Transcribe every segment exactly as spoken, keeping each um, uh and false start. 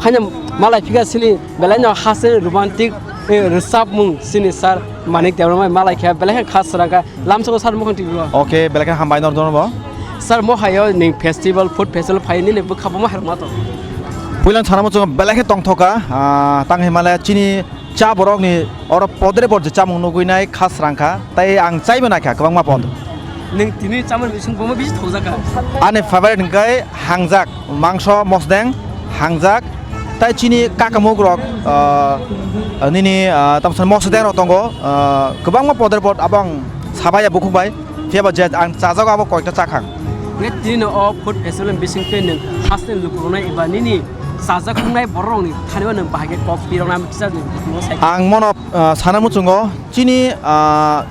Haino malai phika sini belai no haste romantic, eh, rwchapmung sini sir Manik Debbarma malai kha belai kha khas rangka lamsoko sir mukhang T V o. Okay, belai kha hambai nor dono bo. Sir mo hayo ning festival, food festival phai nini bwkha bo ma herma to. Puilang sana mo chungo belai khe tongthoka, ah, tang himale chini cha borok ni oro podre pod je chamung nugui nai khas rangka, tai ang chaibo naikha kwbangma pod. Neng tini chamani bising bomo bisi thokjak kha. Ani favorite hingkai hangjak, mangso mosdeng hangjak, tai chini kakamuk rok, ah, nini, ah, tamsa mosdeng rok tongo, ah, kwbangma podre pod abang sabaya bukhuk bai, phiya ba je ang chajago abo koita chakhang. Nge tini no o food festival bising tei neng haste lukurunai eba nini chajak khungnai borok ni thani o neng bahai khe kok pirok nam kisa neng bukhuk sai. Ang mono, ah, sana muchungo chini, ah,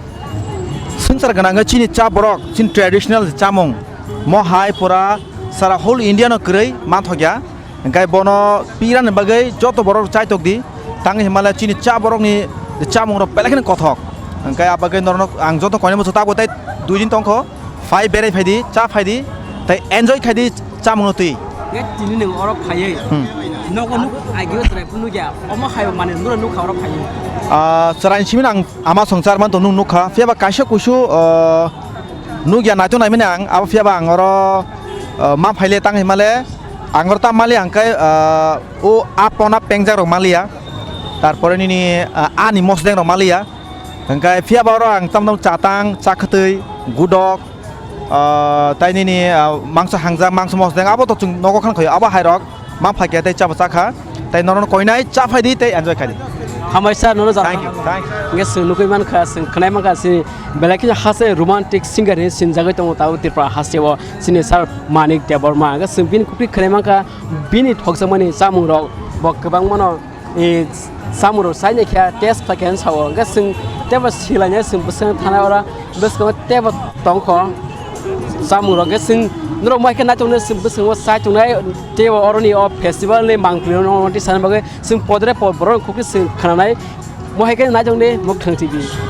Swngchar gwnangwi chini cha borok, chini traditional chamung, mo hai pura sara whole India no kwrwi manthokya. Hwnkhe bono pirani bagwi joto borok chaitok di. Tangwi himale chini cha borokni chamung rok belai kheno kothok. Hwnkhe a bagwi norok ang joto koinai muchung tabuk tei dui din tongkho. Phai berai phaidi, cha phaidi, tei enjoy khaidi chamungno twi. Nge tini nwng oro phaiwi. Hmm. Nogo nuk agio chwrai phunu ya. Omo hayo mane nura nuk ha oro phaiwi. Ah, chwraini simi ang ama songchar man tong nuk nukha. Phiya ba kaisa kuisu, ah, nuk ya naitok naimani ang. Abo phiya ba ang oro, ah, ma phaile tang himale. Ang oro ta mali ang kai, ah, o apona pengjak rok maliya. Tarpore nini, ah, ani mosdeng rok maliya. Hingkai phiya ba oro ang tam tam chatang, chakhwtwi, gudok, ah, tai nini, ah, mangso hangjak, mangso mosdeng, abo to chwng nogo khan khayo, abo hairok ma phaikya tei chabo chakha, tei norok koinai cha phaidi tei enjoy khaidi. Hambai sir, nono jara. Thank you, thank you. Nge chwng nugui mankha, chwng khwnai mankha, chini belai kheno haste romantic singer hinwi sinjagwi tongo tabuk Tripura hasteo, chini sir Manik Debbarma. Nge chwng bini kupri khwnai mankha, bini thokjakmani chamungrok bo kwbangmano. E, chamungrok chaina khe test khlai khe sao. Hwnkhe chwng teibo silainai chwng bwskango thanai oro bwskango teibo tongkho chamungrok. Hwnkhe chwng norok mohai khe naitok nai chwng bwskango chai tongnai teibo oroni o festival ni mangpili rok no tei sana bagwi chwng podre pod borok rok khe chwng khnanai mohai khe naitok nai Muktwng T V.